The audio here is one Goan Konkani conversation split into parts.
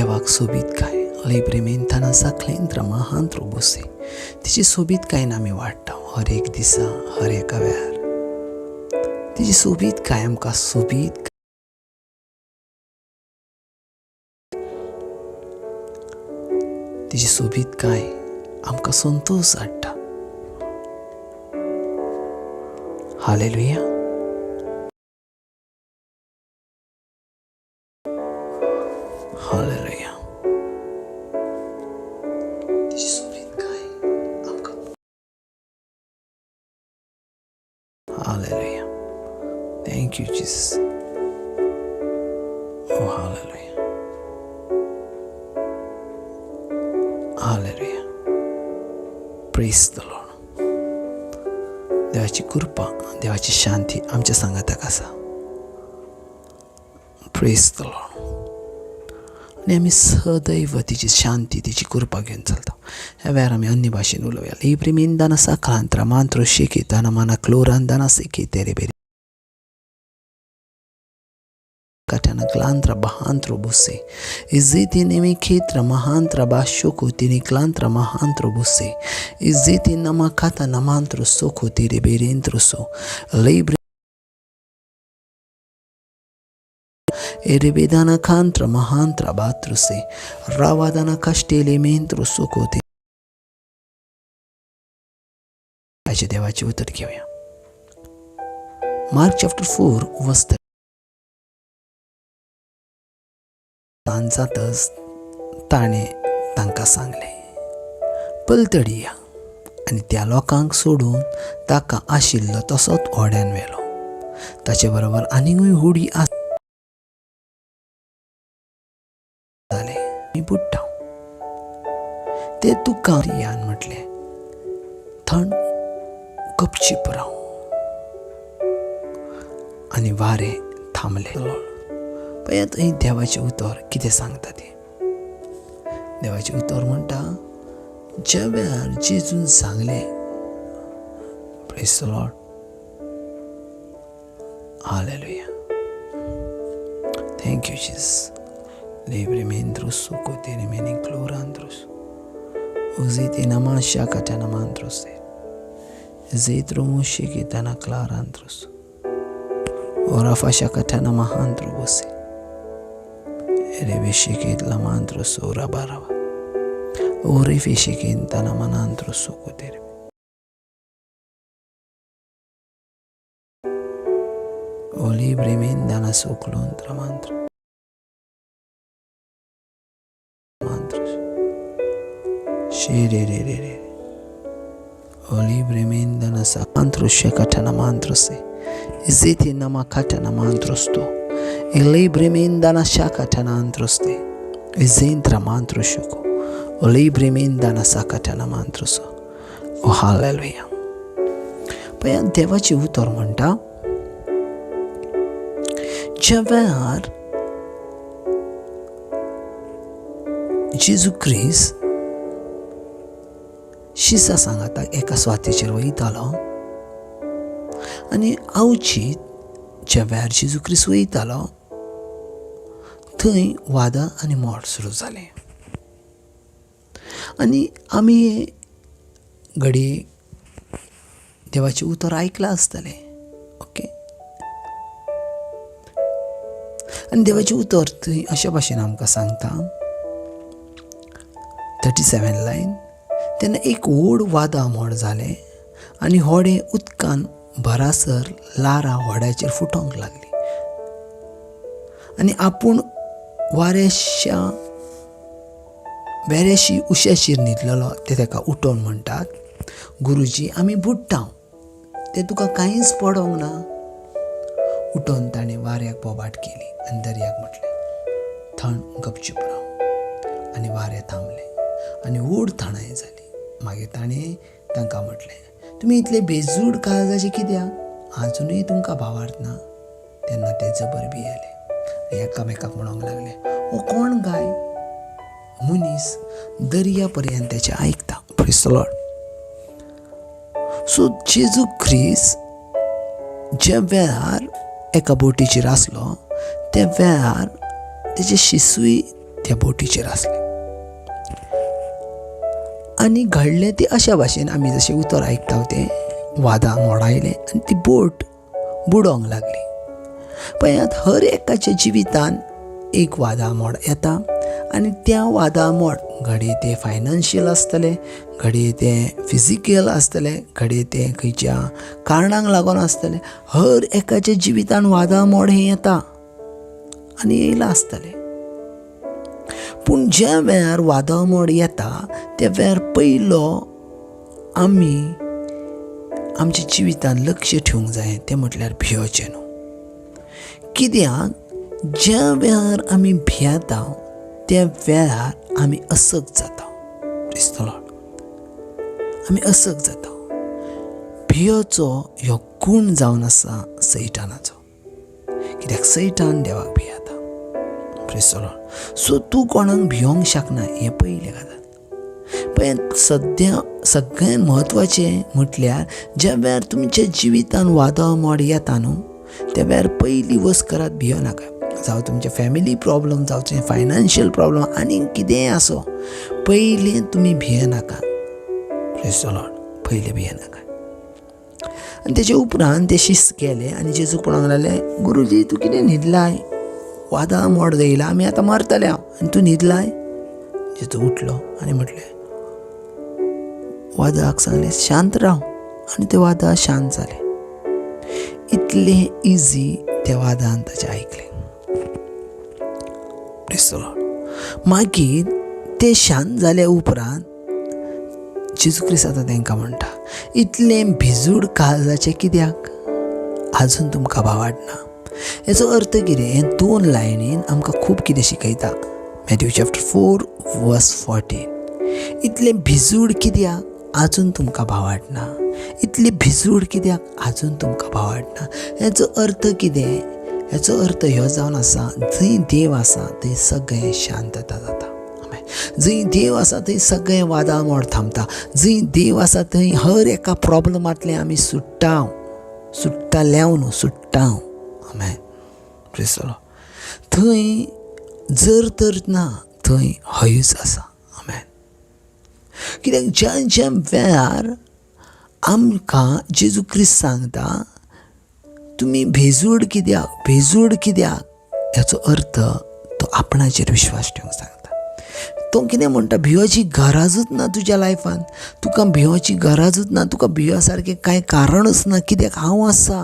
देवाक सोबीतकाय लिब्रेमेंताना साकलेंत्र महांत्रो बोसे तिची सोबीतकायेन आमी वाडटा हर एक दिसा, हर एका वेळार. तिची सोबीतकाय आमकां सोबीत तिची सोबीतकाय आमकां संतोश हाडटा. हालेलुया. हालेलुया. तिची सोबीतकाय आमकां. Hallelujah. Thank you, Jesus. Oh, hallelujah. Hallelujah. Praise the Lord. देवाची कृपा, देवाची शांती आमच्या सांगाताक आसा. Praise the Lord. आनी आमी सदैव तिची शांती, तिची कृपा घेवन चलता. ह्या वेळार आमी अन्य भाशेन उलोवया. लिब्रिमिंदाना साकलांत्रा मांत्रो शिकिताना माना क्लोरांदाना सिकितेरे बेरे katana glantra bahantro buse iziti nemikitra mahantra bashuku tini glantra mahantro buse iziti namakata namantro soko tiri berintro so libre Erebedana kantra mahantra batruse ravadana kashtele mentro soko tiri. ताचे देवाचे उतर घेवया. मार्क चॅप्टर 4 वस्त जातच ताणें तांकां सांगलें, पलतडी या. आनी त्या लोकांक सोडून ताका आशिल्लो तसोच व्हड्यान व्हेलो. ताचे बरोबर आनीकूय हुडी आसताले. आमी बुडटा ते तुका यान म्हटलें, थंड गपचीप राव. आनी वारें थांबलें. पळयात थंय देवाचें उतर कितें सांगता तें. देवाचें उतर म्हणटा, ज्या वेळार जेजून सांगलें, Praise the Lord. Hallelujah. Thank you, Jesus. Libre suko terimeni clorandros. Uziti namasha katana mantrose. Zitru mushiki tana clarandros. Ora fasha katana mahandro bose. Erebe shikit la mantro ora baraba. Ori fishikin tana manantro suko terime. O libre mendana suklontra mantra. Mantras. Shirererere. O libre mendana sa mantro shekatana mantrose. Ziti namakatana mantrosto. Elibre mendana shakatana antroste. Izintra mantro shuko. O libre mendana sakatana mantroso. O hallelujah. पळयात देवाचें उतर म्हणटा, ज्या वेळार जेजू क्रिस्त शिसा सांगाताक एका सुवातेचेर वयतालो आनी अवचीत ज्या वेळार जेजू क्रिस्त वयतालो थंय वादळ आनी मोड सुरू जालें. आनी आमी घडये देवाचें उतर आयकलां आसतलें, ओके. आनी देवाचें उतर थंय अशे भाशेन आमकां सांगता, 37 लायन, तेन्ना एक व्हड वादळ मोड जालें आनी होडें उदकान भरासर लारां व्हड्याचेर फुटोंक लागली आनी आपूण वाऱ्याच्या वेऱ्याशी उश्याचेर न्हिदलेलो. ते ताका उठोवन म्हणटात, गुरुजी आमी बुडटा, ते तुका कांयच पडोंक ना. उठोवन ताणें वाऱ्याक बोबाट केली आनी दर्याक म्हटलें, थंड गपचूप राव. आनी वारें थांबलें आनी व्हड थंडाय जाली. मागीर ताणें तांकां म्हटलें, तुमी इतले बेजूड काळजाचे कित्याक? आजुनूय तुमकां भावार्थ ना? तेन्ना ते जबर भियेले आनी एकामेकाक म्हणूंक लागले, हो कोण गाय मनीस दर्या पर्यंत तेचें आयकता. Praise the Lord. सो जेजू क्रिस्त ज्या वेळार एका बोटीचेर आसलो त्या वेळार तेजे शिसूय त्या बोटीचेर आसले. आनी घडलें तें अशा भाशेन आमी जशें उतर आयकता तें वादां मोडायलें आनी ती बोट बुडोंक लागली. पळयात, हर एकाच्या जिवितान एक वादां मोड येता आनी त्या वादां मोड घडये तें फायनान्शियल आसतलें, घडये तें फिजिकल आसतलें, घडये तें खंयच्या कारणांक लागून आसतलें. हर एकाच्या जिवितान वादां मोड हें येता आनी येयलां आसतलें. पूण ज्या वेळार वादां मोड येता त्या वेळार पयलो आमी आमच्या जिवितान लक्ष ठेवंक जाय तें म्हटल्यार भियोचें न्हू. कित्याक ज्या वेळार आमी भियेता त्या वेळार आमी असक जाता. दिसतलो आमी असक जाता. भियोचो ह्यो गूण जावन आसा सैतानाचो. कित्याक सैतान देवाक भियेता. प्रेसलो. सो तूं कोणाक भियोंक शकना हें पयलें गजाल. पळय, सद्या सगळ्यांत म्हत्वाचें म्हटल्यार ज्या वेळार तुमच्या जिवितान वादां मोड येता न्हू त्या वेळार पयली वस्त करात, भियो नाका. जावं तुमचें फॅमिली प्रॉब्लम, जावचें फायनान्शियल प्रॉब्लम, आनीक कितेंय आसो, पयलीं तुमी भियेनाका. प्रेज the Lord. पयलीं भियेनाका. आनी तेजे उपरांत ते शिस्त गेले आनी जेजूक पळोवंक लागले, गुरुजी तूं कितें न्हिदलाय? वादां मोड येयला, आमी आतां मरतले हांव आनी तूं न्हिदलाय? जेजू उठलो आनी म्हटलें, वादळाक सांगलें शांत राव, आनी तें वादळ शांत जालें. इतलें इजी त्या वादान ताचें आयकलें. मागीर तें शांत जाल्या उपरांत जेजू क्रिस्त आतां तांकां म्हणटा, इतलें भिजूड काळजाचें कित्याक आजून तुमकां भावाडना? हेचो अर्थ कितें? हे दोन लायनीन आमकां खूब कितें शिकयता. मॅथ्यू चॅप्टर 4 वर्स 14. इतलें भिजूड कित्याक आजून तुमकां भावाडना? इतलें भिजूड कित्याक आजून तुमकां भावाडना? हेचो अर्थ कितें? हेचो अर्थ ह्यो जावन आसा, जंय देव आसा थंय सगळें शांतता जाता. जंय देव आसा थंय सगळें वादां मोड थांबता. जंय देव आसा थंय हर एका प्रॉब्लमांतलें आमी सुट्टा, सुट्टाल्याव न्हू, सुट्टा. आमेन. प्रेज the Lord. थंय जर तर ना, थंय हयूच आसा. आमेन. कित्याक ज्या ज्या वेळार आमकां जेजू क्रिस्त सांगता तुमी भेजूड कित्याक, भेजूड कित्याक, हेचो अर्थ तो आपणाचेर विश्वास ठेवंक सांगता. तो कितें म्हणटा, भियोची गरजूच ना तुज्या लायफान, तुका भियोची गरजूच ना, तुका भियो सारकें कांय कारणूच ना, कित्याक हांव आसा.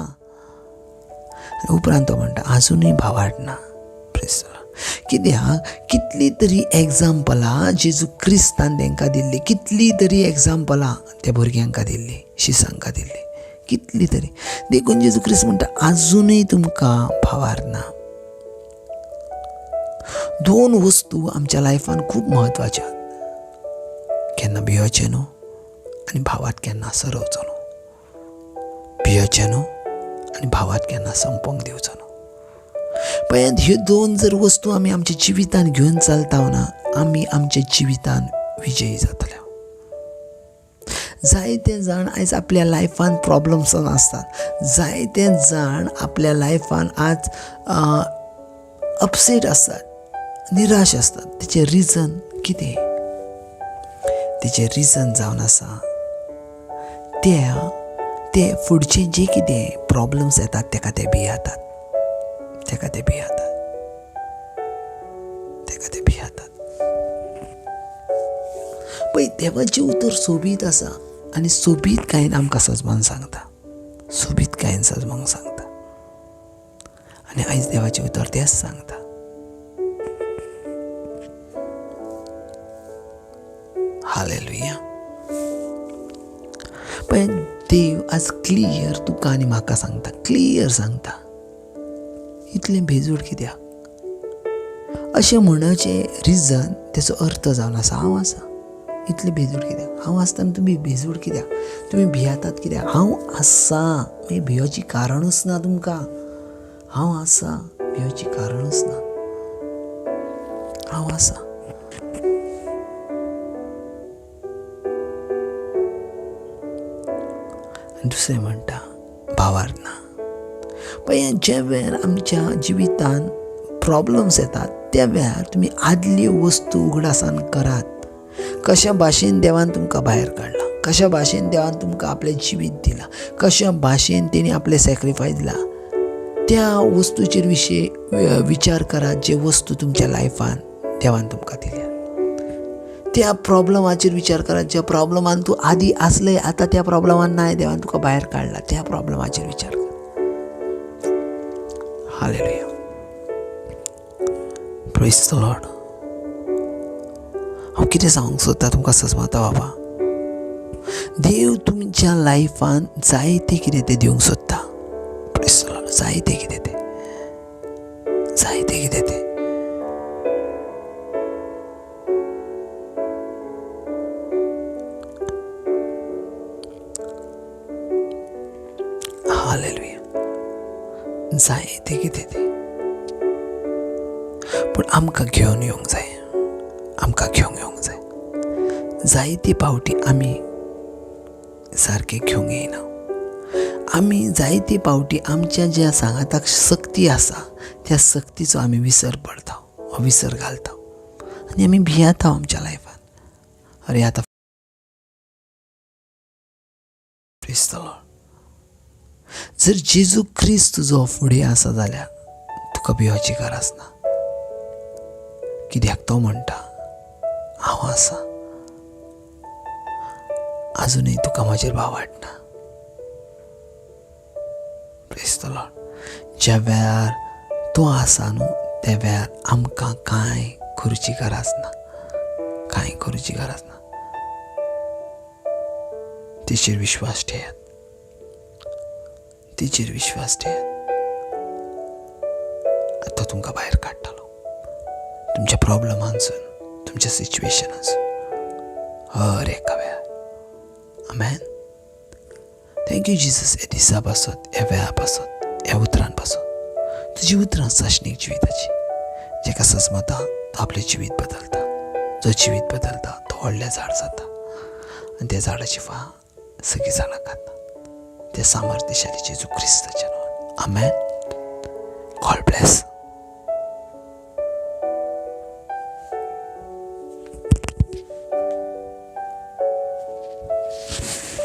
आनी उपरांत तो म्हणटा आजुनूय भावाडना. प्रेज the Lord. कित्याक कितली तरी एग्जाम्पलां जेजू क्रिस्तान तांकां दिल्ली, कितली तरी एग्जाम्पलां त्या भुरग्यांक दिल्ली, शिसांकां दिल्ली, कितली तरी. देखून जेजू क्रिस्त म्हणटा आजुनूय तुमकां भावार ना. दोन वस्तू आमच्या लायफान खूब म्हत्वाच्यो, केन्ना भियोचें न्हू आनी भावात केन्ना सरवचो न्हू. भियोचें न्हू आनी भावात केन्ना संपोंक दिवचो न्हू. पळयात, ह्यो दोन जर वस्तू आमी आमच्या जिवितान घेवन चलता ना, आमी आमच्या जिवितान विजयी जातले. जायते जाण आयज आपल्या लायफान प्रॉब्लम्सान आसतात, जायते जाण आपल्या लायफान आज अपसेट आसतात, निराश आसतात. तेचें रिजन कितें? तेचें रिजन जावन आसा त्या ते फुडचे जे कितें प्रॉब्लम्स येतात तेका ते भियेतात, तेका ते भियेतात, तेका ते भियेतात. पळय, देवाचें उतर सोबीत आसा आनी सोबीतकायेन आमकां सजमान सांगता, सोबीतकायेन सजमांक सांगता. आनी आयज देवाचें उतर तेंच सांगता. हालेलुया. पळय, देव आज क्लियर तुका आनी म्हाका सांगता, क्लियर सांगता, इतलें भेजूड कित्याक? अशें म्हणचें रिजन, तेचो अर्थ जावन आसा हांव आसा. इतलें भेजूड कित्याक? हांव आसतना तुमी भेजूड कित्याक? तुमी भियेतात कित्याक? हांव आसा, मागीर भियोची कारणूच ना तुमकां. हांव आसा, भियोची कारणूच ना, हांव आसा. आनी दुसरें म्हणटा भावार ना. पळय, ज्या वेळार आमच्या जिवितान प्रॉब्लम्स येतात त्या वेळार तुमी आदली वस्तू उगडासान करात. कशा भाशेन देवान तुमकां भायर काडला, कशा भाशेन देवान तुमकां आपलें जिवीत दिलां, कशा भाशेन तेणी आपलें सॅक्रिफायस दिलां, त्या वस्तूचेर विशय विचार करात जे वस्तू तुमच्या लायफान देवान तुमकां दिल्या. त्या प्रॉब्लमाचेर विचार करात ज्या प्रॉब्लमान तूं आदी आसले, आतां त्या प्रॉब्लमान नाय, देवान तुका भायर काडला, त्या प्रॉब्लमाचेर विचार कर. Hallelujah, praise the lord. हांव कितें सांगूंक सोदता तुमकां सजमाता बाबा, देव तुमच्या लायफान जायते कितें तें दिवंक सोदता. प्रेज the Lord. जायते कितें तें, जायते कितें तें. हालेलुया, जायते कितें तें. पूण आमकां घेवन येवंक जाय, आमकां घेवंक येवंक जाय. जायते पावटी आमी सारकें घेवंक येयना. आमी जायते पावटी आमच्या ज्या सांगाताक सक्ती आसा त्या सक्तीचो आमी विसर पडता, विसर घालता आनी आमी भियेता आमच्या लायफान. अरे आतां प्रेज the Lord. जर जेजू क्रिस्त तुजो फुडें आसा जाल्यार तुका भिवची गरज ना. कित्याक तो म्हणटा हांव आसा, आजुनूय तुका म्हाजेर भाव वाडना. Praise the lord. ज्या वेळार तूं आसा न्हू त्या वेळार आमकां कांय करची गरज ना, कांय करची गरज ना. तेचेर विश्वास ठेयात, तेचेर विश्वास ठेयात. आतां तुमकां भायर काडटलो तुमच्या प्रॉब्लमांसून, तुमच्या सिच्युएशनासून, हर एका वेळार. आमेन. Thank you Jesus, ह्या दिसा पासत, ह्या वेळा पासत, ह्या उतरान पासत. तुजी उतरां सासणीक जिविताची, जेका सजमता तो आपलें जिवीत बदलता, जो जिवीत बदलता तो व्हडलें झाड जाता आनी त्या झाडाची फळां सगळीं जाणां खाता. त्या सामर्थ्यशाली जेजू क्रिस्ताच्या नांवान. आमेन. God bless.